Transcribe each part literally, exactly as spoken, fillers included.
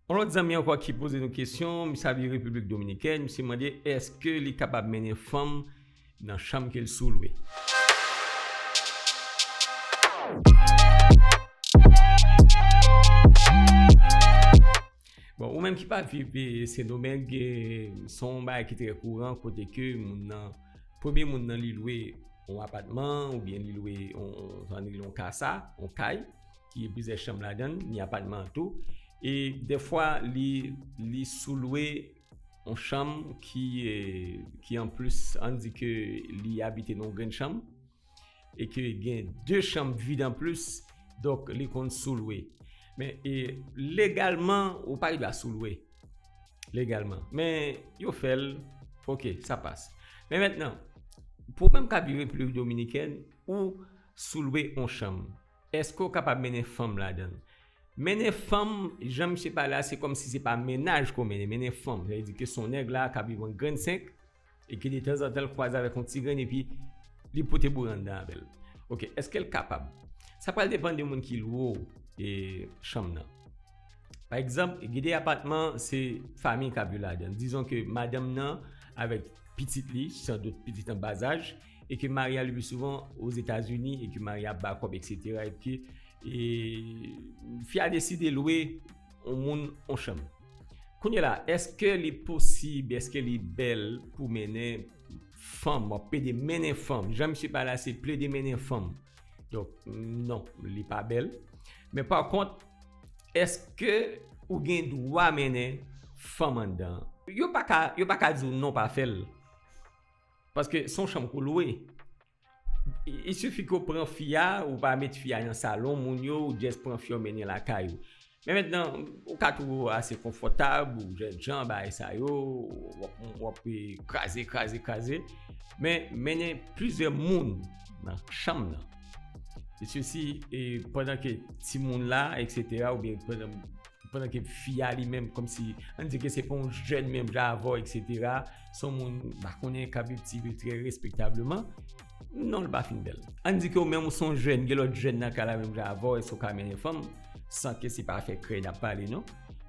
Yon lòt zanmi ankò ki poze nou kesyon, misye ap viv Repiblik Dominikèn, misye mande èske li kapab mennen fanm nan chanm ke l sou lwe. Bon, ou menm ki pa viv Sendomeng, se yon bagay ki trè kouran kote ke moun nan, premye moun nan li lwe yon apatman oubyen li lwe yon, yon kasa, yon kay ki gen plizyè chanm ladan l, ni apatman an tou. E dèfwa li, li sou lwe yon chanm ki, ki anplis, ann di ke li abite nan yon grenn chanm e ke gen de chanm vid anplis, donk li konn sou lwe. Men e, legalman, ou pa gen dwa sou lwe. Legalman. Men yo fè l, oke, sa pas. Men mentnan, pou menm k ap viv Repiblik Dominikèn, ou sou lwe yon chanm. Èske w kapab mennen fanm ladan l? Mennen fanm, jan misye pale a, se kòmsi se pa mennaj ke w mennen, mennen fanm. Sa vle di ke se yon nèg la k ap viv an grenn senk, e ke detanzantan l kwaze avèk yon ti grenn epi li pote boure anndan avè l. Oke, èske l kapab? Sa pral depann de moun ki lwe w, e, chanm nan. Pa egzanp, gen de apatman, se fanmi k ap viv ladan l. Dizon ke madanm nan avèk pitit li, san dout pitit an bazaj, e ke mari a le pli souvan Ozetazini, e ke mari a ap ba kòb, etsetera, e ke, e, fi a deside lwe yon moun yon chanm. Kounye la, èske li posib, èske li bèl pou mennen fanm, w ap plede mennen fanm? Jan misye pale a, se plede mennen fanm. Donk, non, li pa bèl. Men pa kont, èske ou gen dwa mennen fanm anndan? Yo pa ka, yo pa ka di w non, pa fè l. Paske se yon chanm ke w lwe. Il suffit ke w pran fi a, ou pa met fi a nan salon moun yo, ou just pran fi a, w mennen lakay ou. Men mentnan, ou ka twouve w ase konfòtab, ou jènjan, bagay sa yo, w ap, w ap kraze, kraze, kraze. Men, mennen plizyè moun nan chanm nan. E sesi, e pandan ke timoun la, etsetera, oubyen pandan, pandan ke fi a li menm, kòmsi, ann di ke se pa yon jèn menm jan avè w, etsetera, se yon moun, m pa konnen, k ap viv ti vi trè respektableman, non, l pa fin bèl. Ann di ke ou menm ou se yon jèn, gen lòt jèn nan kay la menm jan avè w, èske w ka mennen fanm, san ke se pa afè krèy n ap pale, non?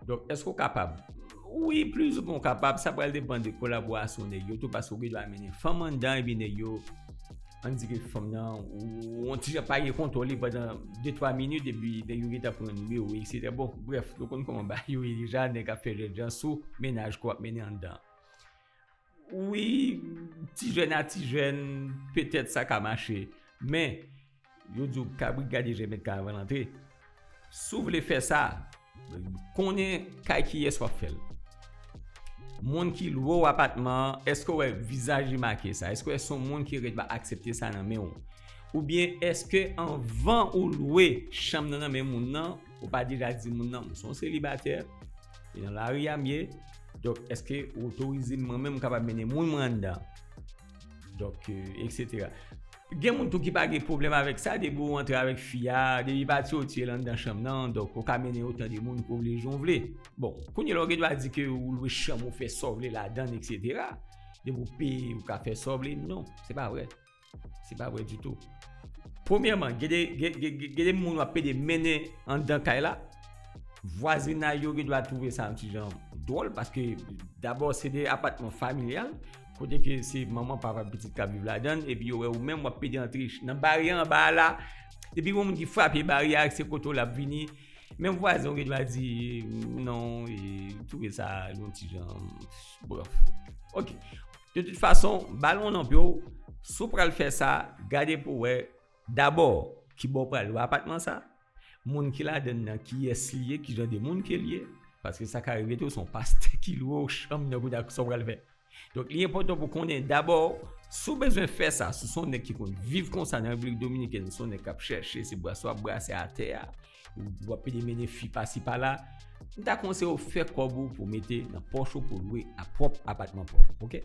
Donk, èske w kapab? Wi, plizoumwen w kapab, sa pral depann de kolaborasyon nèg yo tou, paske w gen dwa mennen fanm anndan, epi nèg yo, ann di ke fanm nan, ou, ou yon ti jan pa gen kontwòl li pandan de twa minit, epi nèg yo gentan pran nimewo, etsetera. Bon, brèf, nou konn kòman bagay yo ye deja, nèg ap fè jènjan sou mennaj ke w ap mennen anndan. Wi, ti jèn a ti jèn, petèt sa ka mache. Men, yo di w kabrit gade jèmèt karavan antre. Si w vle fè sa, konnen kay kiyès w ap fè l. Moun ki lwe w apatman an, èske w wè vizaj li make sa? Èske w wè se yon moun ki ret pa aksepte sa nan men w? Oubyen èske anvan ou lwe chanm nan nan men moun nan, ou pa deja di moun nan, "M se yon selibatè, e nan lari a m ye, donk èske ou otorize m mwen menm m kapab mennen moun mwen anndan?" Donk, e, etsetera. Gen moun tou ki pa gen pwoblèm avèk sa, depi w antre avèk fi a, depi pa ti w tiye l anndan chanm nan, donk ou ka mennen otan de moun ke w vle, jan w vle. Bon, kounye la w gen dwa di ke w lwe chanm, ou fè sa w vle ladan l, etsetera. Depi w peye, ou ka fè sa w vle. Non, se pa vre. Se pa vre ditou. Premyèman, gen de, gen, gen, gen, gen de moun w ap pede mennen anndan kay la. Vwazinay yo gen dwa twouve sa yon ti jan dwòl, paske dabò se de apatman familyal, kote ke se manman, papa, pitit k ap viv ladan l, epi yo wè ou menm w ap pede antre nan baryè anba a la, depi gen yon moun ki frape baryè a, se kote w l ap vini. Menm vwazen w gen dwa di, "Non, e, m twouve sa yon ti jan, brèf." Oke. De tout fason, ba l yon non pye w, si w pral fè sa, gade pou w wè dabò ki bò w pral lwe apatman sa, moun ki ladan l nan, kiyès li ye, ki jan de moun ke l ye, paske sa ka rive tou, se yon pastè ki lwe w chanm nan, kounye a, sa w pral fè. Donk, li enpòtan pou w konnen dabò, si w bezwen fè sa, si w se yon nèg ki konn viv konsa nan Repiblik Dominikèn, si w se yon nèg k ap chèche, se brase w ap brase atè a, ou w ap pede mennen fi pasi pala, m ta konseye w fè kòb ou pou w mete nan pòch ou pou w lwe a pwòp apatman pa w, oke?